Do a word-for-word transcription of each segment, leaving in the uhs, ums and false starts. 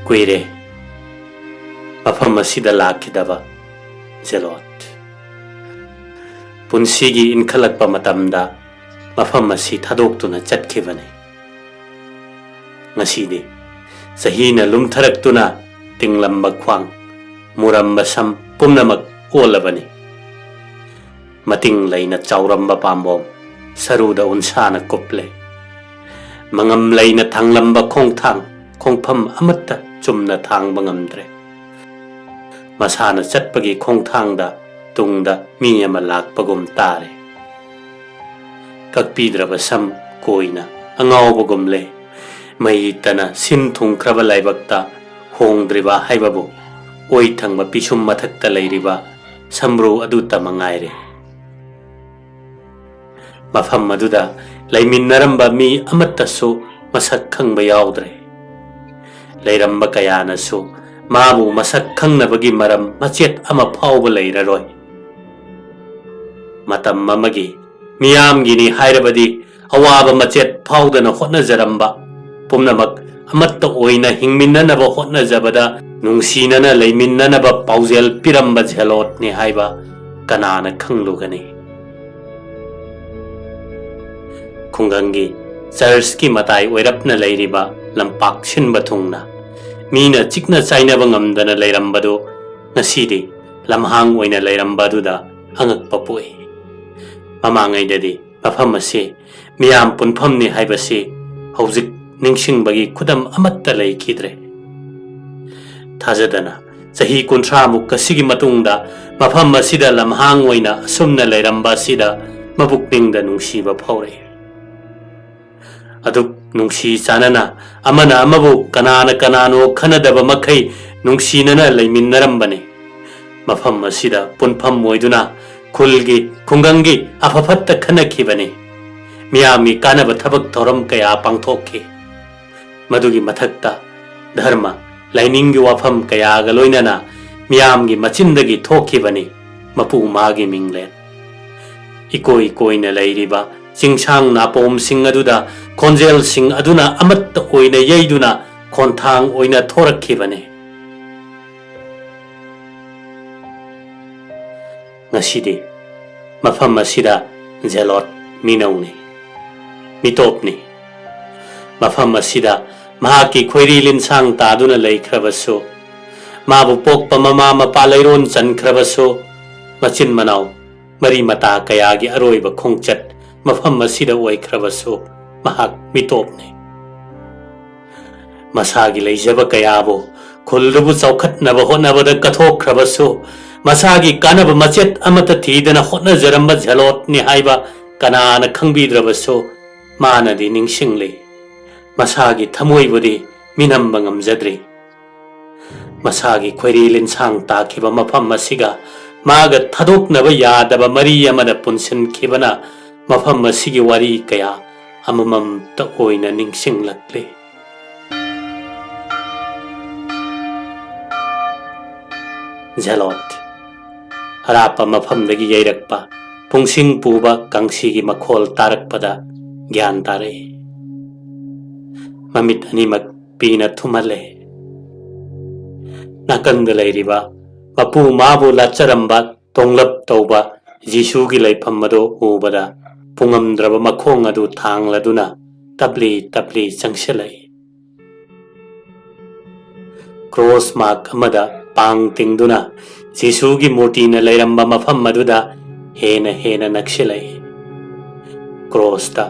ꯀꯨꯏꯔꯦ ꯃꯐꯝ ꯑꯁꯤꯗ ꯂꯥꯛꯈꯤꯗꯕ ꯖꯦꯂꯣꯠ꯫ ꯄꯨꯟꯁꯤꯒꯤ ꯏꯟꯈꯠꯂꯛꯄ ꯃꯇꯝꯗ ꯃꯐꯝ ꯑꯁꯤ ꯊꯥꯗꯣꯛꯇꯨꯅ ꯆꯠꯈꯤꯕꯅꯤ꯫ ꯉꯁꯤꯗꯤ ꯆꯍꯤꯅ ꯂꯨꯝꯊꯔꯛꯇꯨꯅ ꯇꯤꯡꯂꯝꯕ ꯈ꯭ꯋꯥꯡ, ꯃꯨꯔꯝꯕ ꯁꯝ ꯄꯨꯝꯅꯃꯛ ꯑꯣꯜꯂꯕꯅꯤ꯫ ꯃꯇꯤꯡ ꯂꯩꯅ ꯆꯥꯎꯔꯝꯕ ꯄꯥꯝꯕꯣꯝ ꯁꯔꯨꯗ ꯎꯟꯁꯥꯅ ꯀꯨꯞꯂꯦ꯫ ꯃꯉꯝ ꯂꯩꯅ ꯊꯥꯡꯂꯝꯕ ꯈꯣꯡꯊꯥꯡ, ꯈꯣꯡꯐꯝ ꯑꯃꯠꯇ ꯆꯨꯝꯅ ꯊꯥꯡꯕ ꯉꯝꯗ꯭ꯔꯦ꯫ ꯃꯁꯥꯅ ꯆꯠꯄꯒꯤ ꯈꯣꯡꯊꯥꯡꯗ ꯇꯨꯡꯗ ꯃꯤ ꯑꯃ ꯂꯥꯛꯄꯒꯨꯝ ꯇꯥꯔꯦ꯫ ꯀꯛꯄꯤꯗ꯭ꯔꯕ ꯁꯝ ꯀꯣꯏꯅ ꯑꯉꯥꯎꯕꯒꯨꯝꯂꯦ꯫ ꯃꯩ ꯇꯅ ꯁꯤꯟ ꯊꯨꯡꯈ꯭ꯔꯕ ꯂꯥꯏꯕꯛꯇ ꯍꯣꯡꯗ꯭ꯔꯤꯕ ꯍꯥꯏꯕꯕꯨ ꯑꯣꯏ ꯊꯪꯕ ꯄꯤꯁꯨꯝ ꯃꯊꯛꯇ ꯂꯩꯔꯤꯕ ꯁꯝꯕ꯭ꯔꯨ ꯑꯗꯨꯇ ꯃꯉꯥꯏꯔꯦ꯫ ꯃꯐꯝ ꯑꯗꯨꯗ ꯂꯩꯃꯤꯟꯅꯔꯝꯕ ꯃꯤ ꯑꯃꯠꯇꯁꯨ ꯃꯁꯛ ꯈꯪꯕ ꯌꯥꯎꯗ꯭ꯔꯦ꯫ ꯂꯩꯔꯝꯕ ꯀꯌꯥꯅꯁꯨ ꯃꯥꯕꯨ ꯃꯁꯛ ꯈꯪꯅꯕꯒꯤ ꯃꯔꯝ ꯃꯆꯦꯠ ꯑꯃ ꯐꯥꯎꯕ ꯂꯩꯔꯔꯣꯏ꯫ ꯃꯇꯝ ꯑꯃꯒꯤ ꯃꯤꯌꯥꯝꯒꯤꯅꯤ ꯍꯥꯏꯔꯕꯗꯤ ꯑꯋꯥꯕ ꯃꯆꯦꯠ ꯐꯥꯎꯗꯅ ꯍꯣꯠꯅꯖꯔꯝꯕ ꯄꯨꯝꯅꯃꯛ ꯑꯃꯠꯇ ꯑꯣꯏꯅ ꯍꯤꯡꯃꯤꯟꯅꯅꯕ ꯍꯣꯠꯅꯖꯕꯗ ꯅꯨꯡꯁꯤꯅꯅ ꯂꯩꯃꯤꯟꯅꯅꯕ ꯄꯥꯎꯖꯦꯜ ꯄꯤꯔꯝꯕ ꯖꯦꯂꯣꯠꯅꯤ ꯍꯥꯏꯕ ꯀꯅꯥꯅ ꯈꯪꯂꯨꯒꯅꯤ? ꯈꯨꯡꯒꯪꯒꯤ ꯆꯔꯆꯀꯤ ꯃꯇꯥꯏ ꯑꯣꯏꯔꯞꯅ ꯂꯩꯔꯤꯕ ꯂꯝꯄꯥꯛ ꯁꯤꯟꯕ ꯊꯨꯡꯅ ꯃꯤꯅ ꯆꯤꯛꯅ ꯆꯥꯏꯅꯕ ꯉꯝꯗꯅ ꯂꯩꯔꯝꯕꯗꯨ ꯉꯁꯤꯗꯤ ꯂꯝꯍꯥꯡ ꯑꯣꯏꯅ ꯂꯩꯔꯝꯕ ꯑꯗꯨꯗ ꯑꯉꯛꯄ ꯄꯣꯛꯏ꯫ ꯃꯃꯥꯡꯉꯩꯗꯗꯤ ꯃꯐꯝ ꯑꯁꯤ ꯃꯤꯌꯥꯝ ꯄꯨꯟꯐꯝꯅꯤ ꯍꯥꯏꯕꯁꯤ ꯍꯧꯖꯤꯛ ꯅꯤꯡꯁꯤꯡꯕꯒꯤ ꯈꯨꯗꯝ ꯑꯃꯠꯇ ꯂꯩꯈꯤꯗ꯭ꯔꯦ꯫ ꯊꯥꯖꯗꯅ ꯆꯍꯤ ꯀꯨꯟꯊ꯭ꯔꯥꯃꯨꯛ ꯑꯁꯤꯒꯤ ꯃꯇꯨꯡꯗ ꯃꯐꯝ ꯑꯁꯤꯗ ꯂꯝꯍꯥꯡ ꯑꯣꯏꯅ ꯑꯁꯨꯝꯅ ꯂꯩꯔꯝꯕ ꯑꯁꯤꯗ ꯃꯕꯨꯛꯅꯤꯡꯗ ꯅꯨꯡꯁꯤꯕ ꯐꯥꯎꯔꯛꯏ꯫ ꯑꯗꯨꯛ ꯅꯨꯡꯁꯤ ꯆꯥꯟꯅꯅ ꯑꯃꯅ ꯑꯃꯕꯨ ꯀꯅꯥꯅ ꯀꯅꯥꯅꯣ ꯈꯟꯅꯗꯕ ꯃꯈꯩ ꯅꯨꯡꯁꯤꯅꯅ ꯂꯩꯃꯤꯟꯅꯔꯝꯕꯅꯤ꯫ ꯃꯐꯝ ꯑꯁꯤꯗ ꯄꯨꯟꯐꯝ ꯑꯣꯏꯗꯨꯅ ꯈꯨꯜꯒꯤ, ꯈꯨꯡꯒꯪꯒꯤ ꯑꯐ ꯐꯠꯇ ꯈꯟꯅꯈꯤꯕꯅꯤ꯫ ꯃꯤꯌꯥꯝꯒꯤ ꯀꯥꯟꯅꯕ ꯊꯕꯛ ꯊꯧꯔꯝ ꯀꯌꯥ ꯄꯥꯡꯊꯣꯛꯈꯤ꯫ ꯃꯗꯨꯒꯤ ꯃꯊꯛꯇ ꯙꯔꯃ, ꯂꯥꯏꯅꯤꯡꯒꯤ ꯋꯥꯐꯝ ꯀꯌꯥꯒ ꯂꯣꯏꯅꯅ ꯃꯤꯌꯥꯝꯒꯤ ꯃꯆꯤꯟꯗꯒꯤ ꯊꯣꯛꯈꯤꯕꯅꯤ ꯃꯄꯨ ꯃꯥꯒꯤ ꯃꯤꯡꯂꯦꯟ꯫ ꯏꯀꯣꯏ ꯀꯣꯏꯅ ꯂꯩꯔꯤꯕ ꯆꯤꯡꯁꯥꯡ ꯅꯥꯄꯣꯝꯁꯤꯡ ꯑꯗꯨꯗ ꯈꯣꯟꯖꯦꯜꯁꯤꯡ ꯑꯗꯨꯅ ꯑꯃꯠꯇ ꯑꯣꯏꯅ ꯌꯩꯗꯨꯅ ꯈꯣꯟꯊꯥꯡ ꯑꯣꯏꯅ ꯊꯣꯔꯛꯈꯤꯕꯅꯤ꯫ ꯉꯁꯤꯗꯤ ꯃꯐꯝ ꯑꯁꯤꯗ ꯖꯦꯂꯣꯠ ꯃꯤꯅꯧꯅꯤ, ꯃꯤꯇꯣꯞꯅꯤ꯫ ꯃꯐꯝ ꯑꯁꯤꯗ ꯃꯍꯥꯛꯀꯤ ꯈꯣꯏꯔꯤ ꯂꯤꯟꯁꯥꯡ ꯇꯥꯗꯨꯅ ꯂꯩꯈ꯭ꯔꯕꯁꯨ, ꯃꯥꯕꯨ ꯄꯣꯛꯄ ꯃꯃꯥ ꯃꯄꯥ ꯂꯩꯔꯣꯟ ꯆꯟꯈ꯭ꯔꯕꯁꯨ, ꯃꯆꯤꯟ ꯃꯅꯥꯎ ꯃꯔꯤ ꯃꯇꯥ ꯀꯌꯥꯒꯤ ꯑꯔꯣꯏꯕ ꯈꯣꯡꯆꯠ ꯃꯐꯝ ꯑꯁꯤꯗ ꯑꯣꯏꯈ꯭ꯔꯕꯁꯨ, ꯃꯍꯥꯛ ꯃꯤꯇꯣꯞꯅꯤ꯫ ꯃꯁꯥꯒꯤ ꯂꯩꯖꯕ ꯀꯌꯥꯕꯨ ꯈꯨꯜꯗꯨꯕꯨ ꯆꯥꯎꯈꯠꯅꯕ ꯍꯣꯠꯅꯕꯗ ꯀꯠꯊꯣꯛꯈ꯭ꯔꯕꯁꯨ, ꯃꯁꯥꯒꯤ ꯀꯥꯟꯅꯕ ꯃꯆꯦꯠ ꯑꯃꯠꯇ ꯊꯤꯗꯅ ꯍꯣꯠꯅꯖꯔꯝꯕ ꯖꯦꯂꯣꯠꯅꯤ ꯍꯥꯏꯕ ꯀꯅꯥꯅ ꯈꯪꯕꯤꯗ꯭ꯔꯕꯁꯨ, ꯃꯥꯅꯗꯤ ꯅꯤꯡꯁꯤꯡꯂꯤ꯫ ꯃꯁꯥꯒꯤ ꯊꯃꯣꯏꯕꯨꯗꯤ ꯃꯤꯅꯝꯕ ꯉꯝꯖꯗ꯭ꯔꯤ꯫ ꯃꯁꯥꯒꯤ ꯈꯣꯏꯔꯤ ꯂꯤꯟꯁꯥꯡ ꯇꯥꯈꯤꯕ ꯃꯐꯝ ꯑꯁꯤꯒ ꯃꯥꯒ ꯊꯥꯗꯣꯛꯅꯕ ꯌꯥꯗꯕ ꯃꯔꯤ ꯑꯃꯗ ꯄꯨꯟꯁꯤꯟꯈꯤꯕꯅ ꯃꯐꯝ ꯑꯁꯤꯒꯤ ꯋꯥꯔꯤ ꯀꯌꯥ ꯑꯃꯃꯝꯇ ꯑꯣꯏꯅ ꯅꯤꯡꯁꯤꯡꯂꯛꯂꯤ꯫ ꯖꯦꯂꯣꯠ꯫ ꯑꯔꯥꯞꯄ ꯃꯐꯝꯗꯒꯤ ꯌꯩꯔꯛꯄ ꯄꯨꯡꯁꯤꯡ ꯄꯨꯕ ꯀꯥꯡꯁꯤꯒꯤ ꯃꯈꯣꯜ ꯇꯥꯔꯛꯄꯗ ꯒ꯭ꯌꯥꯟ ꯇꯥꯔꯛꯏ꯫ ꯃꯃꯤꯠ ꯑꯅꯤꯃꯛ ꯄꯤꯅ ꯊꯨꯝꯍꯜꯂꯦ꯫ ꯅꯥꯀꯟꯗ ꯂꯩꯔꯤꯕ ꯃꯄꯨ ꯃꯥꯕꯨ ꯂꯥꯠꯆꯔꯝꯕ ꯇꯣꯡꯂꯞ ꯇꯧꯕ ꯖꯤꯁꯨꯒꯤ ꯂꯩꯐꯝ ꯑꯗꯨ ꯎꯕꯗ, ꯄꯨꯡꯉꯝꯗ꯭ꯔꯕ ꯃꯈꯣꯡ ꯑꯗꯨ ꯊꯥꯡꯂꯗꯨꯅ ꯇꯞꯂꯤ ꯇꯞꯂꯤ ꯆꯪꯁꯤꯜꯂꯛꯏ꯫ ꯀ꯭ꯔꯣꯁ ꯃꯥꯔꯛ ꯑꯃꯗ ꯄꯥꯡ ꯇꯤꯡꯗꯨꯅ ꯖꯤꯁꯨꯒꯤ ꯃꯨꯔꯇꯤꯅ ꯂꯩꯔꯝꯕ ꯃꯐꯝ ꯑꯗꯨꯗ ꯍꯦꯟꯅ ꯍꯦꯟꯅ ꯅꯛꯁꯤꯜꯂꯛꯏ꯫ ꯀ꯭ꯔꯣꯁꯇ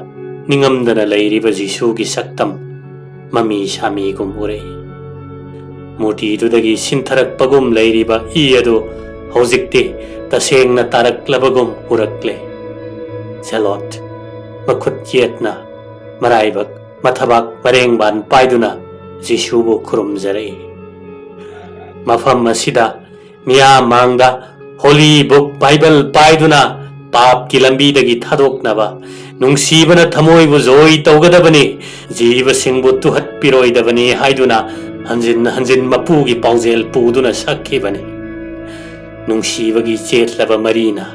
ꯅꯤꯡꯉꯝꯗꯅ ꯂꯩꯔꯤꯕ ꯖꯤꯁꯨꯒꯤ ꯁꯛꯇꯝ ꯃꯃꯤ ꯁꯥꯃꯤꯒꯨꯝ ꯎꯔꯛꯏ꯫ ꯃꯨꯔꯇꯤꯗꯨꯗꯒꯤ ꯁꯤꯟꯊꯔꯛꯄꯒꯨꯝ ꯂꯩꯔꯤꯕ ꯏ ꯑꯗꯨ ꯍꯧꯖꯤꯛꯇꯤ ꯇꯁꯦꯡꯅ ꯇꯥꯔꯛꯂꯕꯒꯨꯝ ꯎꯔꯛꯂꯦ꯫ ꯖꯦꯂꯣꯠ ꯃꯈꯨꯠ ꯌꯦꯠꯅ ꯃꯔꯥꯏꯕꯛ ꯃꯊꯕꯥꯛ ꯃꯔꯦꯡꯕꯥꯟ ꯄꯥꯏꯗꯨꯅ ꯖꯤꯁꯨꯕꯨ ꯈꯨꯔꯨꯝꯖꯔꯛꯏ꯫ ꯃꯐꯝ ꯑꯁꯤꯗ ꯃꯤꯌꯥꯝ ꯃꯥꯡꯗ ꯍꯣꯂꯤ ꯕꯨꯛ ꯕꯥꯏꯕꯜ ꯄꯥꯏꯗꯨꯅ ꯄꯥꯞꯀꯤ ꯂꯝꯕꯤꯗꯒꯤ ꯊꯥꯗꯣꯛꯅꯕ, ꯅꯨꯡꯁꯤꯕꯅ ꯊꯃꯣꯏꯕꯨ ꯖꯣꯏ ꯇꯧꯒꯗꯕꯅꯤ, ꯖꯤꯕꯁꯤꯡꯕꯨ ꯇꯨꯍꯠꯄꯤꯔꯣꯏꯗꯕꯅꯤ ꯍꯥꯏꯗꯨꯅ ꯍꯟꯖꯤꯟ ꯍꯟꯖꯤꯟ ꯃꯄꯨꯒꯤ ꯄꯥꯎꯖꯦꯜ ꯄꯨꯗꯨꯅ ꯁꯛꯈꯤꯕꯅꯤ꯫ ꯅꯨꯡꯁꯤꯕꯒꯤ ꯆꯦꯠꯂꯕ ꯃꯔꯤꯅ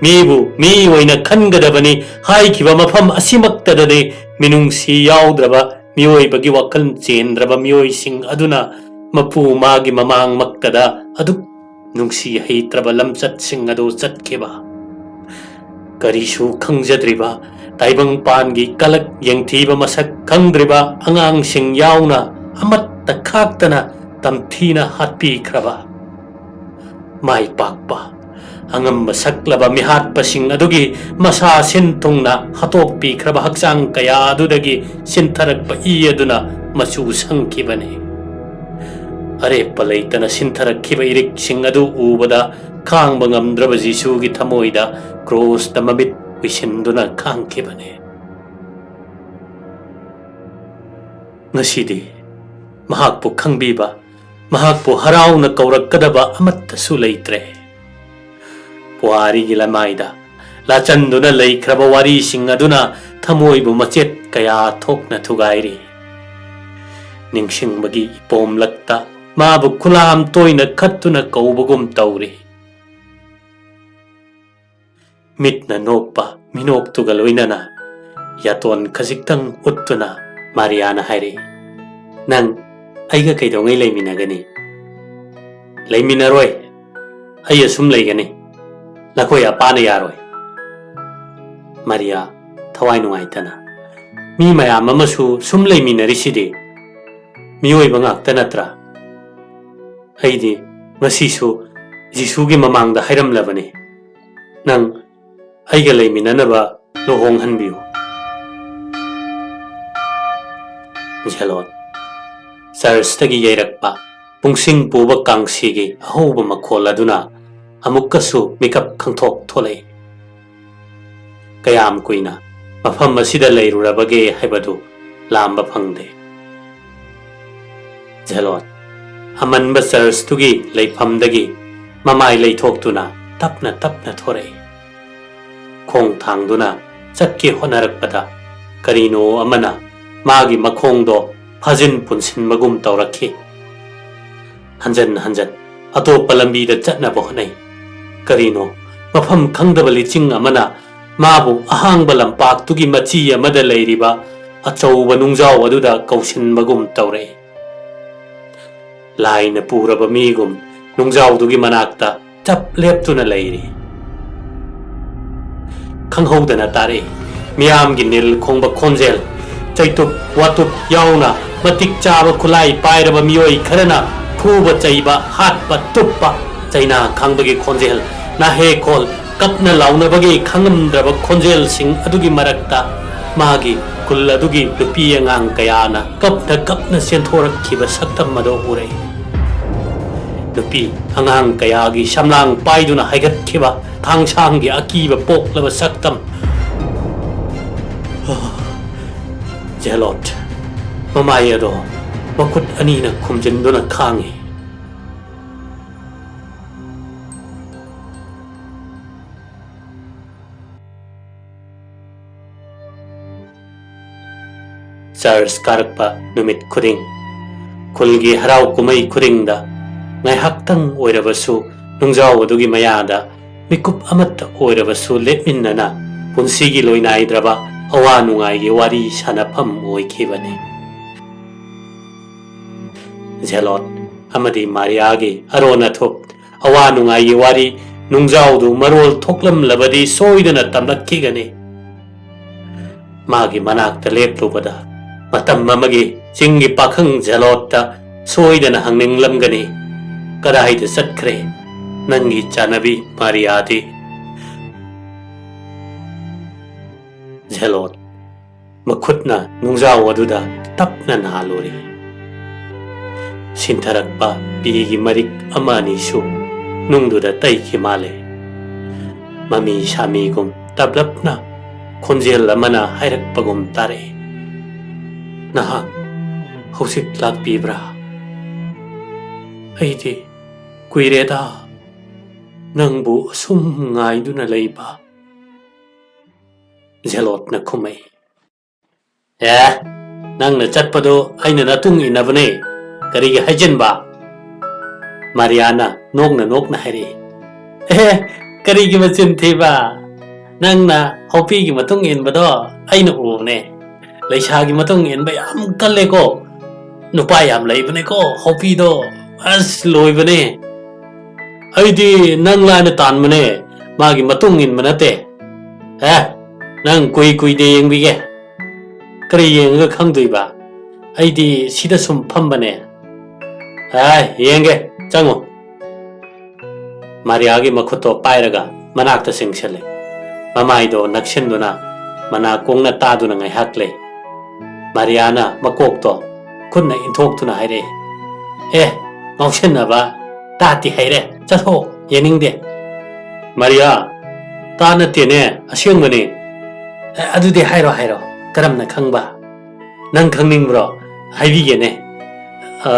ꯃꯤꯕꯨ ꯃꯤ ꯑꯣꯏꯅ ꯈꯟꯒꯗꯕꯅꯤ ꯍꯥꯏꯈꯤꯕ ꯃꯐꯝ ꯑꯁꯤꯃꯛꯇꯗꯗꯤ ꯃꯤꯅꯨꯡꯁꯤ ꯌꯥꯎꯗ꯭ꯔꯕ ꯃꯤꯑꯣꯏꯕꯒꯤ ꯋꯥꯈꯜ ꯆꯦꯟꯗ꯭ꯔꯕ ꯃꯤꯑꯣꯏꯁꯤꯡ ꯑꯗꯨꯅ ꯃꯄꯨ ꯃꯥꯒꯤ ꯃꯃꯥꯡꯃꯛꯇꯗ ꯑꯗꯨꯛ ꯅꯨꯡꯁꯤ ꯍꯩꯇ꯭ꯔꯕ ꯂꯝꯆꯠꯁꯤꯡ ꯑꯗꯨ ꯆꯠꯈꯤꯕ꯫ ꯀꯔꯤꯁꯨ ꯈꯪꯖꯗ꯭ꯔꯤꯕ, ꯇꯥꯏꯕꯪꯄꯥꯟꯒꯤ ꯀꯂꯛ ꯌꯦꯡꯊꯤꯕ ꯃꯁꯛ ꯈꯪꯗ꯭ꯔꯤꯕ ꯑꯉꯥꯡꯁꯤꯡ ꯌꯥꯎꯅ ꯑꯃꯠꯇ ꯈꯥꯛꯇꯅ ꯇꯝꯊꯤꯅ ꯍꯥꯠꯄꯤꯈ꯭ꯔꯕ꯫ ꯃꯥꯏ ꯄꯥꯛꯄ ꯑꯉꯝꯕ ꯁꯛꯂꯕ ꯃꯤꯍꯥꯠꯄꯁꯤꯡ ꯑꯗꯨꯒꯤ ꯃꯁꯥ ꯁꯤꯟ ꯊꯨꯡꯅ ꯍꯥꯠꯇꯣꯛꯄꯤꯈ꯭ꯔꯕ ꯍꯛꯆꯥꯡ ꯀꯌꯥ ꯑꯗꯨꯗꯒꯤ ꯁꯤꯟꯊꯔꯛꯄ ꯏ ꯑꯗꯨꯅ ꯃꯆꯨ ꯁꯪꯈꯤꯕꯅꯤ꯫ ꯑꯔꯦꯞꯄ ꯂꯩꯇꯅ ꯁꯤꯟꯊꯔꯛꯈꯤꯕ ꯏꯔꯤꯛꯁꯤꯡ ꯑꯗꯨ ꯎꯕꯗ ꯈꯥꯡꯕ ꯉꯝꯗ꯭ꯔꯕ ꯖꯤꯁꯨꯒꯤ ꯊꯃꯣꯏꯗ ꯀ꯭ꯔꯣꯁꯇ ꯃꯃꯤꯠ ꯎꯏꯁꯤꯟꯗꯨꯅ ꯈꯥꯡꯈꯤꯕꯅꯤ꯫ ꯉꯁꯤꯗꯤ ꯃꯍꯥꯛꯄꯨ ꯈꯪꯕꯤꯕ, ꯃꯍꯥꯛꯄꯨ ꯍꯔꯥꯎꯅ ꯀꯧꯔꯛꯀꯗꯕ ꯑꯃꯠꯇꯁꯨ ꯂꯩꯇ꯭ꯔꯦ꯫ ꯄꯨꯋꯥꯔꯤꯒꯤ ꯂꯃꯥꯏꯗ ꯂꯥꯆꯟꯗꯨꯅ ꯂꯩꯈ꯭ꯔꯕ ꯋꯥꯔꯤꯁꯤꯡ ꯑꯗꯨꯅ ꯊꯃꯣꯏꯕꯨ ꯃꯆꯦꯠ ꯀꯌꯥ ꯊꯣꯛꯅ ꯊꯨꯒꯥꯏꯔꯤ꯫ ꯅꯤꯡꯁꯤꯡꯕꯒꯤ ꯏꯄꯣꯝꯂꯛꯇ ꯃꯥꯕꯨ ꯈꯨꯂꯥꯝ ꯇꯣꯏꯅ ꯈꯠꯇꯨꯅ ꯀꯧꯕꯒꯨꯝ ꯇꯧꯔꯤ꯫ ꯃꯤꯠꯅ ꯅꯣꯛꯄ ꯃꯤꯅꯣꯛꯇꯨꯒ ꯂꯣꯏꯅꯅ ꯌꯥꯇꯣꯟ ꯈꯖꯤꯛꯇꯪ ꯎꯠꯇꯨꯅ ꯃꯥꯔꯤꯌꯥꯅ ꯍꯥꯏꯔꯛꯏ, "ꯅꯪ ꯑꯩꯒ ꯀꯩꯗꯧꯉꯩ ꯂꯩꯃꯤꯟꯅꯒꯅꯤ?" "ꯂꯩꯃꯤꯟꯅꯔꯣꯏ, ꯑꯩ ꯑꯁꯨꯝ ꯂꯩꯒꯅꯤ, ꯅꯈꯣꯏ ꯑꯄꯥꯅ ꯌꯥꯔꯣꯏ꯫" ꯃꯥꯔꯤꯌꯥ, ꯊꯋꯥꯏ ꯅꯨꯡꯉꯥꯏꯇꯅ, "ꯃꯤ ꯃꯌꯥꯝ ꯑꯃꯁꯨ ꯁꯨꯝ ꯂꯩꯃꯤꯟꯅꯔꯤꯁꯤꯗꯤ, ꯃꯤꯑꯣꯏꯕ ꯉꯥꯛꯇ ꯅꯠꯇ꯭ꯔꯥ? ꯑꯩꯗꯤ ꯉꯁꯤꯁꯨ ꯖꯤꯁꯨꯒꯤ ꯃꯃꯥꯡꯗ ꯍꯥꯏꯔꯝꯂꯕꯅꯤ, ꯅꯪ ꯑꯩꯒ ꯂꯩꯃꯤꯟꯅꯅꯕ ꯂꯨꯍꯣꯡꯍꯟꯕꯤꯌꯨ꯫" ꯖꯦꯂꯣꯟ꯫ ꯆꯔꯆꯇꯒꯤ ꯌꯩꯔꯛꯄ ꯄꯨꯡꯁꯤꯡ ꯄꯨꯕ ꯀꯥꯡꯁꯤꯒꯤ ꯑꯍꯧꯕ ꯃꯈꯣꯜ ꯑꯗꯨꯅ ꯑꯃꯨꯛꯀꯁꯨ ꯃꯤꯀꯞ ꯈꯪꯊꯣꯛ ꯊꯣꯛꯂꯛꯏ꯫ ꯀꯌꯥꯝ ꯀꯨꯏꯅ ꯃꯐꯝ ꯑꯁꯤꯗ ꯂꯩꯔꯨꯔꯕꯒꯦ ꯍꯥꯏꯕꯗꯨ ꯂꯥꯝꯕ ꯐꯪꯗꯦ꯫ ꯖꯦꯂꯣꯟ ꯑꯃꯟꯕ ꯆꯔꯆꯇꯨꯒꯤ ꯂꯩꯐꯝꯗꯒꯤ ꯃꯃꯥꯏ ꯂꯩꯊꯣꯛꯇꯨꯅ ꯇꯞꯅ ꯇꯞꯅ ꯊꯣꯔꯛꯏ꯫ ꯈꯣꯡ ꯊꯥꯡꯗꯨꯅ ꯆꯠꯀꯦ ꯍꯣꯠꯅꯔꯛꯄꯗ ꯀꯔꯤꯅꯣ ꯑꯃꯅ ꯃꯥꯒꯤ ꯃꯈꯣꯡꯗꯣ ꯐꯥꯖꯤꯟ ꯄꯨꯟꯁꯤꯟꯕꯒꯨꯝ ꯇꯧꯔꯛꯈꯤ꯫ ꯍꯟꯖꯟ ꯍꯟꯖꯟ ꯑꯇꯣꯞꯄ ꯂꯝꯕꯤꯗ ꯆꯠꯅꯕ ꯍꯣꯠꯅꯩ꯫ ꯀꯔꯤꯅꯣ ꯃꯐꯝ ꯈꯪꯗꯕ ꯂꯤꯆꯤꯡ ꯑꯃꯅ ꯃꯥꯕꯨ ꯑꯍꯥꯡꯕ ꯂꯝꯄꯥꯛꯇꯨꯒꯤ ꯃꯆꯤ ꯑꯃꯗ ꯂꯩꯔꯤꯕ ꯑꯆꯧꯕ ꯅꯨꯡꯖꯥꯎ ꯑꯗꯨꯗ ꯀꯧꯁꯤꯟꯕꯒꯨꯝ ꯇꯧꯔꯛꯏ꯫ ꯂꯥꯏꯅ ꯄꯨꯔꯕ ꯃꯤꯒꯨꯝ ꯅꯨꯡꯖꯥꯎꯗꯨꯒꯤ ꯃꯅꯥꯛꯇ ꯆꯞ ꯂꯦꯞꯇꯨꯅ ꯂꯩꯔꯤ꯫ ꯈꯪꯍꯧꯗꯅ ꯇꯥꯔꯛꯏ ꯃꯤꯌꯥꯝꯒꯤ ꯅꯤꯜ ꯈꯣꯡꯕ ꯈꯣꯟꯖꯦꯜ꯫ ꯆꯩꯇꯨꯞ ꯋꯥꯇꯨꯞ ꯌꯥꯎꯅ ꯃꯇꯤꯛ ꯆꯥꯕ ꯈꯨꯠꯂꯥꯏ ꯄꯥꯏꯔꯕ ꯃꯤꯑꯣꯏ ꯈꯔꯅ ꯐꯨꯕ ꯆꯩꯕ, ꯍꯥꯠꯄ ꯇꯨꯞꯄ, ꯆꯩꯅꯥ ꯈꯥꯡꯕꯒꯤ ꯈꯣꯟꯖꯦꯜ, ꯅꯥꯍꯦꯈꯣꯜ, ꯀꯞꯅ ꯂꯥꯎꯅꯕꯒꯤ ꯈꯪꯉꯝꯗ꯭ꯔꯕ ꯈꯣꯟꯖꯦꯜꯁꯤꯡ ꯑꯗꯨꯒꯤ ꯃꯔꯛꯇ ꯃꯥꯒꯤ ꯈꯨꯜ ꯑꯗꯨꯒꯤ ꯅꯨꯄꯤ ꯑꯉꯥꯡ ꯀꯌꯥꯅ ꯀꯞꯅ ꯀꯞꯅ ꯆꯦꯟꯊꯣꯔꯛꯈꯤꯕ ꯁꯛꯇꯝ ꯑꯗꯨ ꯎꯔꯛꯏ꯫ ꯅꯨꯄꯤ ꯑꯉꯥꯡ ꯀꯌꯥꯒꯤ ꯁꯝꯂꯥꯡ ꯄꯥꯏꯗꯨꯅ ꯍꯥꯏꯒꯠꯈꯤꯕ ꯊꯥꯡꯁꯥꯡꯒꯤ ꯑꯀꯤꯕ ꯄꯣꯛꯂꯕ ꯁꯛꯇꯝ꯫ ꯖꯦꯂꯣꯠ ꯃꯃꯥꯏ ꯑꯗꯣ ꯃꯈꯨꯠ ꯑꯅꯤꯅ ꯈꯨꯝꯖꯤꯟꯗꯨꯅ ꯈꯥꯡꯉꯤ꯫ ꯆꯔꯆ ꯀꯥꯔꯛꯄ ꯅꯨꯃꯤꯠ ꯈꯨꯗꯤꯡ, ꯈꯨꯜꯒꯤ ꯍꯔꯥꯎ ꯀꯨꯝꯍꯩ ꯈꯨꯗꯤꯡꯗ ꯉꯥꯏꯍꯥꯛꯇꯪ ꯑꯣꯏꯔꯕꯁꯨ ꯅꯨꯡꯖꯥꯎ ꯑꯗꯨꯒꯤ ꯃꯌꯥꯗ ꯃꯤꯀꯨꯞ ꯑꯃꯠꯇ ꯑꯣꯏꯔꯕꯁꯨ ꯂꯦꯞꯃꯤꯟꯅꯅ ꯄꯨꯟꯁꯤꯒꯤ ꯂꯣꯏꯅꯥꯏꯗ꯭ꯔꯕ ꯑꯋꯥ ꯅꯨꯡꯉꯥꯏꯒꯤ ꯋꯥꯔꯤ ꯁꯥꯟꯅꯐꯝ ꯑꯣꯏꯈꯤꯕꯅꯤ꯫ ꯖꯦꯂꯣꯠ ꯑꯃꯗꯤ ꯃꯥꯔꯤꯌꯥꯒꯤ ꯑꯔꯣꯟ ꯑꯊꯨꯞ, ꯑꯋꯥ ꯅꯨꯡꯉꯥꯏꯒꯤ ꯋꯥꯔꯤ, ꯅꯨꯡꯖꯥꯎꯗꯨ ꯃꯔꯣꯜ ꯊꯣꯛꯂꯝꯂꯕꯗꯤ ꯁꯣꯏꯗꯅ ꯇꯝꯂꯛꯈꯤꯒꯅꯤ꯫ ꯃꯥꯒꯤ ꯃꯅꯥꯛꯇ ꯂꯦꯞꯂꯨꯕꯗ ꯃꯇꯝ ꯑꯃꯒꯤ ꯆꯤꯡꯒꯤ ꯄꯥꯈꯪ ꯖꯦꯂꯣꯠꯇ ꯁꯣꯏꯗꯅ ꯍꯪꯅꯤꯡꯂꯝꯒꯅꯤ, "ꯀꯗꯥꯏꯗ ꯆꯠꯈ꯭ꯔꯦ ꯅꯪꯒꯤ ꯆꯥꯅꯕꯤ ꯃꯥꯔꯤꯌꯥꯗꯤ?" ꯖꯦꯂꯣꯠ ꯃꯈꯨꯠꯅ ꯅꯨꯡꯖꯥꯎ ꯑꯗꯨꯗ ꯇꯞꯅ ꯅꯥꯜꯂꯨꯔꯤ꯫ ꯁꯤꯟꯊꯔꯛꯄ ꯄꯤꯒꯤ ꯃꯔꯤꯛ ꯑꯃ ꯑꯅꯤꯁꯨ ꯅꯨꯡꯗꯨꯗ ꯇꯩꯈꯤ ꯃꯥꯜꯂꯦ꯫ ꯃꯃꯤ ꯁꯥꯃꯤꯒꯨꯝ ꯇꯞꯂꯞꯅ ꯈꯣꯟꯖꯦꯜ ꯑꯃꯅ ꯍꯥꯏꯔꯛꯄꯒꯨꯝ ꯇꯥꯔꯛꯏ, "ꯅꯍꯥꯛ ꯍꯧꯖꯤꯛ ꯂꯥꯛꯄꯤꯕ꯭ꯔꯥ? ꯑꯩꯗꯤ ꯀꯨꯏꯔꯦꯗ ꯅꯪꯕꯨ ꯑꯁꯨꯝ ꯉꯥꯏꯗꯨꯅ ꯂꯩꯕ꯫" ꯖꯦꯂꯣꯠꯅ ꯈꯨꯝꯃꯛꯏ, "ꯑꯦ, ꯅꯪꯅ ꯆꯠꯄꯗꯣ ꯑꯩꯅ ꯅꯇꯨꯡ ꯏꯟꯅꯕꯅꯦ꯫ ꯀꯔꯤꯒꯤ ꯍꯥꯏꯖꯤꯟꯕ?" ꯃꯥꯔꯤꯌꯥꯅ ꯅꯣꯛꯅ ꯅꯣꯛꯅ ꯍꯥꯏꯔꯛꯏ, "ꯑꯦ, ꯀꯔꯤꯒꯤ ꯃꯆꯤꯟ ꯊꯤꯕ? ꯅꯪꯅ ꯍꯣꯄꯤꯒꯤ ꯃꯇꯨꯡ ꯏꯟꯕꯗꯣ ꯑꯩꯅ ꯎꯕꯅꯦ꯫ ꯂꯩꯁꯥꯒꯤ ꯃꯇꯨꯡ ꯏꯟꯕ ꯌꯥꯝ ꯀꯜꯂꯦꯀꯣ꯫ ꯅꯨꯄꯥ ꯌꯥꯝ ꯂꯩꯕꯅꯦꯀꯣ, ꯍꯣꯄꯤꯗꯣ꯫ ꯑꯁ, ꯂꯣꯏꯕꯅꯦ꯫ ꯑꯩꯗꯤ ꯅꯪ ꯂꯥꯏꯅ ꯇꯥꯟꯕꯅꯦ, ꯃꯥꯒꯤ ꯃꯇꯨꯡ ꯏꯟꯕ ꯅꯠꯇꯦ꯫ ꯑꯦ, ꯅꯪ ꯀꯨꯏ ꯀꯨꯏꯗꯦ ꯌꯦꯡꯕꯤꯒꯦ꯫ ꯀꯔꯤ ꯌꯦꯡꯉꯒ ꯈꯪꯗꯣꯏꯕ? ꯑꯩꯗꯤ ꯁꯤꯗ ꯁꯨꯝ ꯐꯝꯕꯅꯦ꯫ ꯑꯦ, ꯌꯦꯡꯒꯦ, ꯆꯪꯉꯣ꯫ ꯃꯥꯔꯤꯌꯥꯒꯤ ꯃꯈꯨꯠꯇꯣ ꯄꯥꯏꯔꯒ ꯃꯅꯥꯛꯇ ꯆꯤꯡꯁꯤꯜꯂꯦ꯫ ꯃꯃꯥꯏꯗꯣ ꯅꯛꯁꯤꯟꯗꯨꯅ ꯃꯅꯥꯀꯣꯡꯅ ꯇꯥꯗꯨꯅ ꯉꯥꯏꯍꯥꯛ ꯂꯩ꯫ ꯃꯥꯔꯤꯌꯥꯅ ꯃꯀꯣꯛꯇꯣ ꯈꯨꯠꯅ ꯏꯟꯊꯣꯛꯇꯨꯅ ꯍꯥꯏꯔꯛꯑꯦ, "ꯑꯦ, ꯉꯥꯎꯁꯤꯟꯅꯕ, ꯇꯥꯠꯇꯤ ꯍꯩꯔꯦ, ꯆꯠꯊꯣꯛ, ꯌꯦꯡꯅꯤꯡꯗꯦ꯫" "ꯃꯥꯔꯤꯌꯥ, ꯇꯥꯠ ꯅꯠꯇꯦꯅꯦ, ꯑꯁꯦꯡꯕꯅꯦ꯫" "ꯑꯦ, ꯑꯗꯨꯗꯤ ꯍꯥꯏꯔꯣ, ꯍꯥꯏꯔꯣ, ꯀꯔꯝꯅ ꯈꯪꯕ? ꯅꯪ ꯈꯪꯅꯤꯡꯕ꯭ꯔꯣ? ꯍꯥꯏꯕꯤꯒꯦꯅꯦ꯫ ꯑ,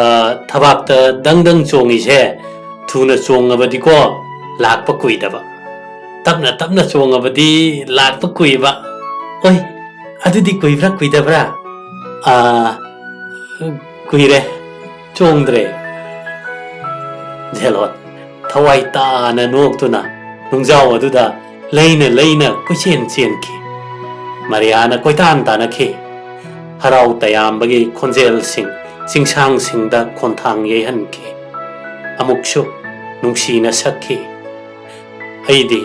ꯊꯕꯥꯛꯇ ꯗꯪ ꯗꯪ ꯆꯣꯡꯉꯤꯁꯦ ꯊꯨꯅ ꯆꯣꯡꯉꯕꯗꯤꯀꯣ, ꯂꯥꯛꯄ ꯀꯨꯏꯗꯕ꯫ ꯇꯞꯅ ꯇꯞꯅ ꯆꯣꯡꯉꯕꯗꯤ ꯂꯥꯛꯄ ꯀꯨꯏꯕ꯫ ꯑꯣꯏ, ꯑꯗꯨꯗꯤ ꯀꯨꯏꯕ꯭ꯔꯥ, ꯀꯨꯏꯗꯕ꯭ꯔꯥ?" "ꯑ, ꯀꯨꯏꯔꯦ, ꯆꯣꯡꯗ꯭ꯔꯦ꯫" ꯖꯦꯂꯣꯠ ꯊꯋꯥꯏ ꯇꯥꯅ ꯅꯣꯛꯇꯨꯅ ꯅꯨꯡꯖꯥꯎ ꯑꯗꯨꯗ ꯂꯩꯅ ꯂꯩꯅ ꯀꯣꯏꯆꯦꯟ ꯆꯦꯟꯈꯤ꯫ ꯃꯥꯔꯤꯌꯥꯅ ꯀꯣꯏꯇꯥꯟ ꯇꯥꯟꯅꯈꯤ꯫ ꯍꯔꯥꯎ ꯇꯌꯥꯝꯕꯒꯤ ꯈꯣꯟꯖꯦꯜꯁꯤꯡ ꯆꯤꯡꯁꯥꯡꯁꯤꯡꯗ ꯈꯣꯟꯊꯥꯡ ꯌꯩꯍꯟꯈꯤ꯫ ꯑꯃꯨꯛꯁꯨ ꯅꯨꯡꯁꯤꯅ ꯁꯛꯈꯤ꯫ "ꯑꯩꯗꯤ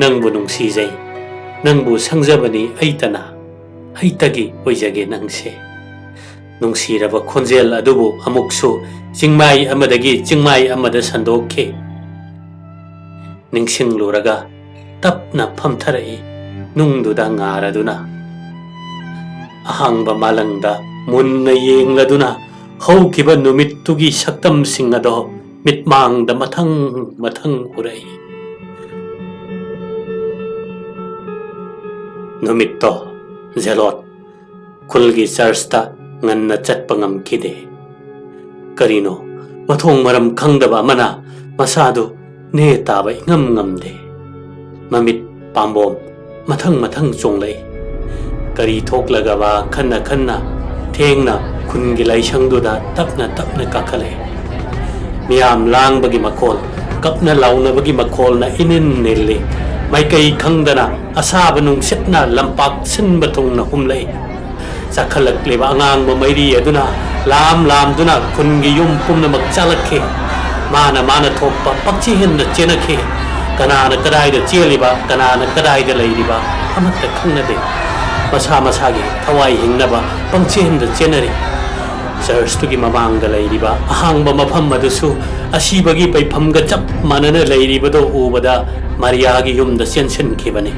ꯅꯪꯕꯨ ꯅꯨꯡꯁꯤꯖꯩ, ꯅꯪꯕꯨ ꯁꯪꯖꯕꯅꯤ ꯑꯩꯇꯅ, ꯑꯩꯇꯒꯤ ꯑꯣꯏꯖꯒꯦ ꯅꯪꯁꯦ꯫" ꯅꯨꯡꯁꯤꯔꯕ ꯈꯣꯟꯖꯦꯜ ꯑꯗꯨꯕꯨ ꯑꯃꯨꯛꯁꯨ ꯆꯤꯡꯃꯥꯏ ꯑꯃꯗꯒꯤ ꯆꯤꯡꯃꯥꯏ ꯑꯃꯗ ꯁꯟꯗꯣꯛꯈꯤ꯫ ꯅꯤꯡꯁꯤꯡꯂꯨꯔꯒ ꯇꯞꯅ ꯐꯝꯊꯔꯛꯏ, ꯅꯨꯡꯗꯨꯗ ꯉꯥꯔꯗꯨꯅ꯫ ꯑꯍꯥꯡꯕ ꯃꯥꯂꯪꯗ ꯃꯨꯟꯅ ꯌꯦꯡꯂꯗꯨꯅ ꯍꯧꯈꯤꯕ ꯅꯨꯃꯤꯠꯇꯨꯒꯤ ꯁꯛꯇꯝꯁꯤꯡ ꯑꯗꯣ ꯃꯤꯠꯃꯥꯡꯗ ꯃꯊꯪ ꯃꯊꯪ ꯎꯔꯛꯏ꯫ ꯅꯨꯃꯤꯠꯇꯣ ꯖꯦꯂꯣꯠ ꯈꯨꯜꯒꯤ ꯆꯔꯆꯇ ꯉꯟꯅ ꯆꯠꯄ ꯉꯝꯈꯤꯗꯦ꯫ ꯀꯔꯤꯅꯣ, ꯃꯊꯣꯡ ꯃꯔꯝ ꯈꯪꯗꯕ ꯑꯃꯅ ꯃꯁꯥꯗꯨ ꯅꯦ ꯇꯥꯕ ꯏꯉꯝ ꯉꯝꯗꯦ꯫ ꯃꯃꯤꯠ ꯄꯥꯝꯕꯣꯝ ꯃꯊꯪ ꯃꯊꯪ ꯆꯣꯡꯂꯛꯏ꯫ ꯀꯔꯤ ꯊꯣꯛꯂꯒꯕ ꯈꯟꯅ ꯈꯟꯅ ꯊꯦꯡꯅ ꯈꯨꯟꯒꯤ ꯂꯥꯏꯁꯪꯗꯨꯗ ꯇꯞꯅ ꯇꯞꯅ ꯀꯥꯈꯠꯂꯛꯏ꯫ ꯃꯤꯌꯥꯝ ꯂꯥꯡꯕꯒꯤ ꯃꯈꯣꯜ, ꯀꯞꯅ ꯂꯥꯎꯅꯕꯒꯤ ꯃꯈꯣꯜꯅ ꯏꯅꯤꯟ ꯅꯤꯜꯂꯤ꯫ ꯃꯥꯏꯀꯩ ꯈꯪꯗꯅ ꯑꯁꯥꯕ ꯅꯨꯡꯁꯤꯠꯅ ꯂꯝꯄꯥꯛ ꯁꯤꯟꯕ ꯊꯨꯡꯅ ꯍꯨꯝꯂꯛꯏ꯫ ꯆꯥꯈꯠꯂꯛꯂꯤꯕ ꯑꯉꯥꯡꯕ ꯃꯩꯔꯤ ꯑꯗꯨꯅ ꯂꯥꯝ ꯂꯥꯝꯗꯨꯅ ꯈꯨꯟꯒꯤ ꯌꯨꯝ ꯄꯨꯝꯅꯃꯛ ꯆꯥꯂꯛꯈꯤ꯫ ꯃꯥꯅ ꯃꯥꯅ ꯊꯣꯛꯄ ꯄꯪꯆꯦꯟꯗ ꯆꯦꯟꯅꯈꯤ꯫ ꯀꯅꯥꯅ ꯀꯗꯥꯏꯗ ꯆꯦꯜꯂꯤꯕ, ꯀꯅꯥꯅ ꯀꯗꯥꯏꯗ ꯂꯩꯔꯤꯕ ꯑꯃꯠꯇ ꯈꯪꯅꯗꯦ꯫ ꯃꯁꯥ ꯃꯁꯥꯒꯤ ꯊꯋꯥꯏ ꯍꯤꯡꯅꯕ ꯄꯪꯆꯦꯟꯗ ꯆꯦꯟꯅꯔꯤ꯫ ꯆꯔꯆꯇꯨꯒꯤ ꯃꯃꯥꯡꯗ ꯂꯩꯔꯤꯕ ꯑꯍꯥꯡꯕ ꯃꯐꯝ ꯑꯗꯨꯁꯨ ꯑꯁꯤꯕꯒꯤ ꯄꯩꯐꯝꯒ ꯆꯞ ꯃꯥꯟꯅꯅ ꯂꯩꯔꯤꯕꯗꯨ ꯎꯕꯗ ꯃꯥꯔꯤꯌꯥꯒꯤ ꯌꯨꯝꯗ ꯆꯦꯟꯁꯤꯟꯈꯤꯕꯅꯤ꯫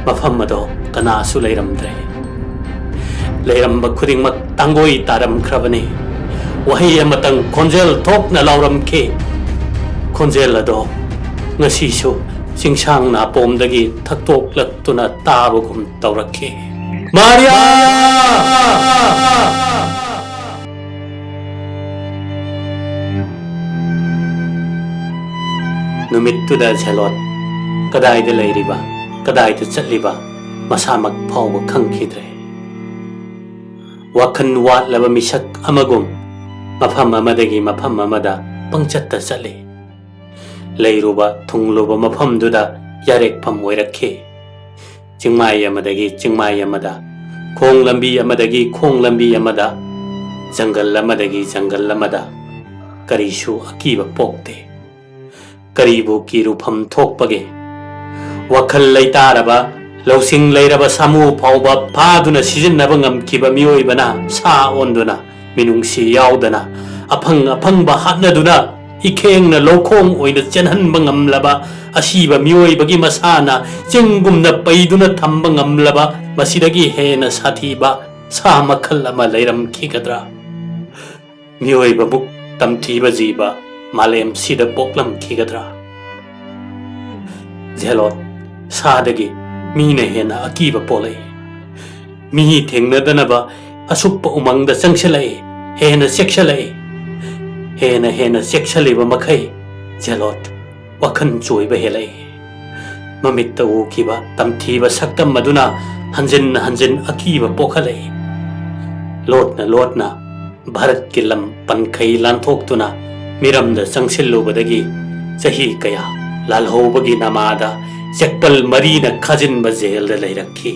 ꯃꯐꯝ ꯑꯗꯣ ꯀꯅꯥꯁꯨ ꯂꯩꯔꯝꯗ꯭ꯔꯦ꯫ ꯂꯩꯔꯝꯕ ꯈꯨꯗꯤꯡꯃꯛ ꯇꯥꯡꯒꯣꯏ ꯇꯥꯔꯝꯈ꯭ꯔꯕꯅꯤ꯫ ꯋꯥꯍꯩ ꯑꯃꯇꯪ ꯈꯣꯟꯖꯦꯜ ꯊꯣꯛꯅ ꯂꯥꯎꯔꯝꯈꯤ꯫ ꯈꯣꯟꯖꯦꯜ ꯑꯗꯣ ꯉꯁꯤꯁꯨ ꯆꯤꯡꯁꯥꯡ ꯅꯥꯄꯣꯝꯗꯒꯤ ꯊꯛꯇꯣꯛꯂꯛꯇꯨꯅ ꯇꯥꯕꯒꯨꯝ ꯇꯧꯔꯛꯈꯤ꯫ "ꯃꯥꯔꯤꯌꯥ!" ꯅꯨꯃꯤꯠꯇꯨꯗ ꯖꯦꯂꯣꯠ ꯀꯗꯥꯏꯗ ꯂꯩꯔꯤꯕ, ꯀꯗꯥꯏꯗ ꯆꯠꯂꯤꯕ, ꯃꯁꯥꯃꯛ ꯐꯥꯎꯕ ꯈꯪꯈꯤꯗ꯭ꯔꯦ꯫ ꯋꯥꯈꯜ ꯋꯥꯠꯂꯕ ꯃꯤꯁꯛ ꯑꯃꯒꯨꯝ ꯃꯐꯝ ꯑꯃꯗꯒꯤ ꯃꯐꯝ ꯑꯃꯗ ꯄꯪꯆꯠꯇ ꯆꯠꯂꯤ꯫ ꯂꯩꯔꯨꯕ ꯊꯨꯡꯂꯨꯕ ꯃꯐꯝꯗꯨꯗ ꯌꯥꯔꯦꯛꯐꯝ ꯑꯣꯏꯔꯛꯈꯤ꯫ ꯆꯤꯡꯃꯥꯏ ꯑꯃꯗꯒꯤ ꯆꯤꯡꯃꯥꯏ ꯑꯃꯗ, ꯈꯣꯡ ꯂꯝꯕꯤ ꯑꯃꯗꯒꯤ ꯈꯣꯡ ꯂꯝꯕꯤ ꯑꯃꯗ, ꯖꯪꯒꯜ ꯑꯃꯗꯒꯤ ꯖꯪꯒꯜ ꯑꯃꯗ, ꯀꯔꯤꯁꯨ ꯑꯀꯤꯕ ꯄꯣꯛꯇꯦ꯫ ꯀꯔꯤꯕꯨ ꯀꯤꯔꯨꯐꯝ ꯊꯣꯛꯄꯒꯦ? ꯋꯥꯈꯜ ꯂꯩꯇꯥꯔꯕ, ꯂꯧꯁꯤꯡ ꯂꯩꯔꯕ ꯁꯥꯃꯨ ꯐꯥꯎꯕ ꯐꯥꯗꯨꯅ ꯁꯤꯖꯤꯟꯅꯕ ꯉꯝꯈꯤꯕ ꯃꯤꯑꯣꯏꯕꯅ ꯁꯥ ꯑꯣꯟꯗꯨꯅ, ꯃꯤꯅꯨꯡꯁꯤ ꯌꯥꯎꯗꯅ, ꯑꯐꯪ ꯑꯐꯪꯕ ꯍꯥꯠꯅꯗꯨꯅ, ꯏꯈꯦꯡꯅ ꯂꯧꯈꯣꯡ ꯑꯣꯏꯅ ꯆꯦꯟꯍꯟꯕ ꯉꯝꯂꯕ ꯑꯁꯤꯕ ꯃꯤꯑꯣꯏꯕꯒꯤ ꯃꯁꯥꯅ ꯆꯤꯡꯒꯨꯝꯅ ꯄꯩꯗꯨꯅ ꯊꯝꯕ ꯉꯝꯂꯕ ꯃꯁꯤꯗꯒꯤ ꯍꯦꯟꯅ ꯁꯥꯊꯤꯕ ꯁꯥ ꯃꯈꯜ ꯑꯃ ꯂꯩꯔꯝꯈꯤꯒꯗ꯭ꯔꯥ? ꯃꯤꯑꯣꯏꯕꯕꯨ ꯇꯝꯊꯤꯕ ꯖꯤꯕ ꯃꯥꯂꯦꯝꯁꯤꯗ ꯄꯣꯛꯂꯝꯈꯤꯒꯗ꯭ꯔꯥ? ꯖꯦꯂꯣꯠ, ꯁꯥꯗꯒꯤ ꯃꯤꯅ ꯍꯦꯟꯅ ꯑꯀꯤꯕ ꯄꯣꯛꯂꯛꯏ꯫ ꯃꯤ ꯊꯦꯡꯅꯗꯅꯕ ꯑꯁꯨꯛꯄ ꯎꯃꯪꯗ ꯆꯪꯁꯤꯜꯂꯛꯏ, ꯍꯦꯟꯅ ꯆꯦꯛꯁꯤꯜꯂꯛꯏ꯫ ꯍꯦꯟꯅ ꯍꯦꯟꯅ ꯆꯦꯛꯁꯤꯜꯂꯤꯕ ꯃꯈꯩ ꯖꯦꯂꯣꯠ ꯋꯥꯈꯜ ꯆꯣꯏꯕ ꯍꯦꯜꯂꯛꯏ꯫ ꯃꯃꯤꯠꯇ ꯎꯈꯤꯕ ꯇꯝꯊꯤꯕ ꯁꯛꯇꯝ ꯑꯗꯨꯅ ꯍꯟꯖꯤꯟ ꯍꯟꯖꯤꯟ ꯑꯀꯤꯕ ꯄꯣꯛꯍꯜꯂꯛꯏ꯫ ꯂꯣꯠꯅ ꯂꯣꯠꯅ ꯚꯥꯔꯠꯀꯤ ꯂꯝ ꯄꯟꯈꯩ ꯂꯥꯟꯊꯣꯛꯇꯨꯅ ꯃꯤꯔꯝꯗ ꯆꯪꯁꯤꯜꯂꯨꯕꯗꯒꯤ ꯆꯍꯤ ꯀꯌꯥ ꯂꯥꯜꯍꯧꯕꯒꯤ ꯅꯃꯥꯗ ꯆꯦꯛꯄꯜ ꯃꯔꯤꯅ ꯈꯥꯖꯤꯟꯕ ꯖꯦꯜꯗ ꯂꯩꯔꯛꯈꯤ꯫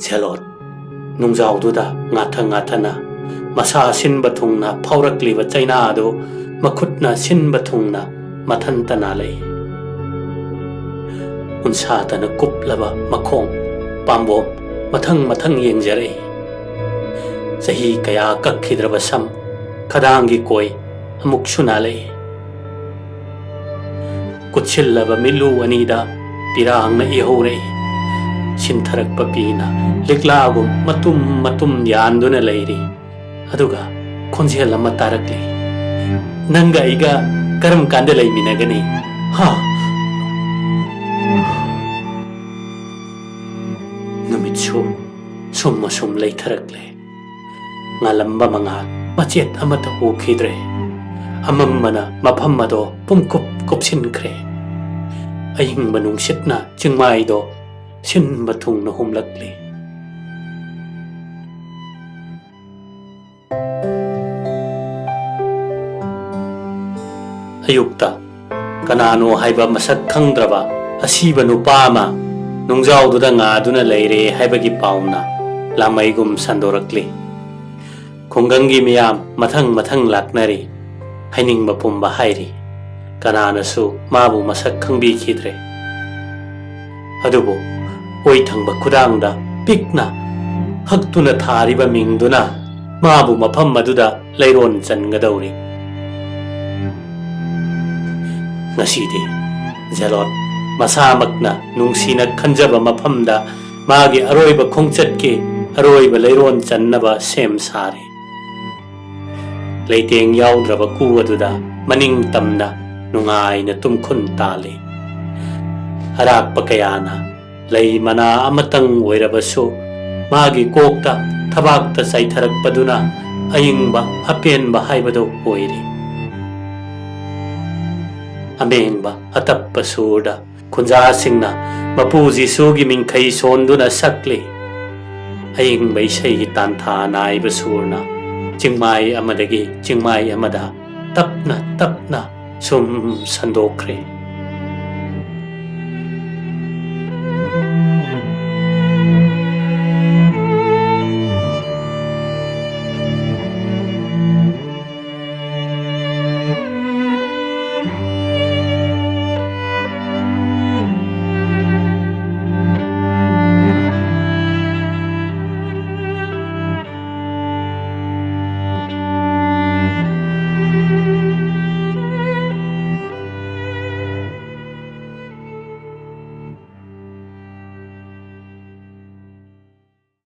ꯖꯦꯂꯣꯠ ꯅꯨꯡꯖꯥꯎꯗꯨꯗ ꯉꯥꯊ ꯉꯥꯊꯅ ꯃꯁꯥ ꯁꯤꯟꯕ ꯊꯨꯡꯅ ꯐꯥꯎꯔꯛꯂꯤꯕ ꯆꯩꯅꯥ ꯑꯗꯨ ꯃꯈꯨꯠꯅ ꯁꯤꯟꯕ ꯊꯨꯡꯅ ꯃꯊꯟꯇ ꯅꯥꯜꯂꯛꯏ꯫ ꯎꯟꯁꯥꯗꯅ ꯀꯨꯞꯂꯕ ꯃꯈꯣꯡ ꯄꯥꯝꯕꯣꯝ ꯃꯊꯪ ꯃꯊꯪ ꯌꯦꯡꯖꯔꯛꯏ꯫ ꯆꯍꯤ ꯀꯌꯥ ꯀꯛꯈꯤꯗ꯭ꯔꯕ ꯁꯝ ꯈꯗꯥꯡꯒꯤ ꯀꯣꯏ ꯑꯃꯨꯛꯁꯨ ꯅꯥꯜꯂꯛꯏ꯫ ꯀꯨꯠꯁꯤꯜꯂꯕ ꯃꯤꯠꯂꯨ ꯑꯅꯤꯗ ꯄꯤꯔꯥꯡꯅ ꯏꯍꯧꯔꯛꯏ꯫ ꯁꯤꯟꯊꯔꯛꯄ ꯄꯤꯅ ꯂꯤꯛꯂꯥꯒꯨꯝ ꯃꯇꯨꯝ ꯃꯇꯨꯝ ꯌꯥꯟꯗꯨꯅ ꯂꯩꯔꯤ꯫ ꯑꯗꯨꯒ ꯈꯣꯟꯖꯦꯜ ꯑꯃ ꯇꯥꯔꯛꯂꯤ, "ꯅꯪꯒ ꯑꯩꯒ ꯀꯔꯝ ꯀꯥꯟꯗ ꯂꯩꯃꯤꯟꯅꯒꯅꯤ?" ꯍꯥ? ꯅꯨꯃꯤꯠꯁꯨ ꯁꯨꯝ ꯑꯁꯨꯝ ꯂꯩꯊꯔꯛꯂꯦ꯫ ꯉꯥꯜꯂꯝꯕ ꯃꯉꯥꯜ ꯃꯆꯦꯠ ꯑꯃꯠꯇ ꯎꯈꯤꯗ꯭ꯔꯦ꯫ ꯑꯃꯝꯕꯅ ꯃꯐꯝ ꯑꯗꯣ ꯄꯨꯝꯀꯨꯞ ꯀꯨꯞꯁꯤꯟꯈ꯭ꯔꯦ꯫ ꯑꯏꯪꯕ ꯅꯨꯡꯁꯤꯠꯅ ꯆꯤꯡꯃꯥꯏꯗꯣ ꯁꯤꯟꯕ ꯊꯨꯡꯅ ꯍꯨꯝꯂꯛꯂꯤ꯫ ꯑꯌꯨꯛꯇ ꯀꯅꯥꯅꯣ ꯍꯥꯏꯕ ꯃꯁꯛ ꯈꯪꯗ꯭ꯔꯕ ꯑꯁꯤꯕ ꯅꯨꯄꯥ ꯑꯃ ꯅꯨꯡꯖꯥꯎꯗꯨꯗ ꯉꯥꯗꯨꯅ ꯂꯩꯔꯦ ꯍꯥꯏꯕꯒꯤ ꯄꯥꯎꯅ ꯂꯥꯃꯩꯒꯨꯝ ꯁꯟꯗꯣꯔꯛꯂꯤ꯫ ꯈꯨꯡꯒꯪꯒꯤ ꯃꯤꯌꯥꯝ ꯃꯊꯪ ꯃꯊꯪ ꯂꯥꯛꯅꯔꯤ꯫ ꯍꯥꯏꯅꯤꯡꯕ ꯄꯨꯝꯕ ꯍꯥꯏꯔꯤ꯫ ꯀꯅꯥꯅꯁꯨ ꯃꯥꯕꯨ ꯃꯁꯛ ꯈꯪꯕꯤꯈꯤꯗ꯭ꯔꯦ꯫ ꯑꯗꯨꯕꯨ ꯑꯣꯏ ꯊꯪꯕ ꯈꯨꯗꯥꯡꯗ ꯄꯤꯛꯅ ꯍꯛꯇꯨꯅ ꯊꯥꯔꯤꯕ ꯃꯤꯡꯗꯨꯅ ꯃꯥꯕꯨ ꯃꯐꯝ ꯑꯗꯨꯗ ꯂꯩꯔꯣꯟ ꯆꯟꯒꯗꯧꯔꯤ꯫ ꯉꯁꯤꯗꯤ ꯖꯦꯂꯣꯠ ꯃꯁꯥꯃꯛꯅ ꯅꯨꯡꯁꯤꯅ ꯈꯟꯖꯕ ꯃꯐꯝꯗ ꯃꯥꯒꯤ ꯑꯔꯣꯏꯕ ꯈꯣꯡꯆꯠꯀꯤ ꯑꯔꯣꯏꯕ ꯂꯩꯔꯣꯟ ꯆꯟꯅꯕ ꯁꯦꯝ ꯁꯥꯔꯤ꯫ ꯂꯩꯇꯦꯡ ꯌꯥꯎꯗ꯭ꯔꯕ ꯀꯨ ꯑꯗꯨꯗ ꯃꯅꯤꯡ ꯇꯝꯅ ꯅꯨꯡꯉꯥꯏꯅ ꯇꯨꯝꯈꯨꯟ ꯇꯥꯜꯂꯤ꯫ ꯑꯔꯥꯛꯄ ꯀꯌꯥꯅ ꯂꯩ ꯃꯅꯥ ꯑꯃꯇꯪ ꯑꯣꯏꯔꯕꯁꯨ ꯃꯥꯒꯤ ꯀꯣꯛꯇ ꯊꯕꯥꯛꯇ ꯆꯥꯏꯊꯔꯛꯄꯗꯨꯅ ꯑꯏꯪꯕ ꯑꯄꯦꯟꯕ ꯍꯥꯏꯕꯗꯨ ꯑꯣꯏꯔꯤ꯫ ꯑꯃꯦꯡꯕ ꯑꯇꯞꯄ ꯁꯨꯔꯗ ꯈꯨꯟꯖꯥꯁꯤꯡꯅ ꯃꯄꯨ ꯖꯤꯁꯨꯒꯤ ꯃꯤꯡꯈꯩ ꯁꯣꯟꯗꯨꯅ ꯁꯛꯂꯤ꯫ ꯑꯏꯪꯕ ꯏꯁꯩꯒꯤ ꯇꯥꯟꯊꯥ ꯅꯥꯏꯕ ꯁꯨꯔꯅ ꯆꯤꯡꯃꯥꯏ ꯑꯃꯗꯒꯤ ꯆꯤꯡꯃꯥꯏ ꯑꯃꯗ ꯇꯞꯅ ꯇꯞꯅ ꯁꯨꯝ ꯁꯟꯗꯣꯛꯈ꯭ꯔꯦ꯫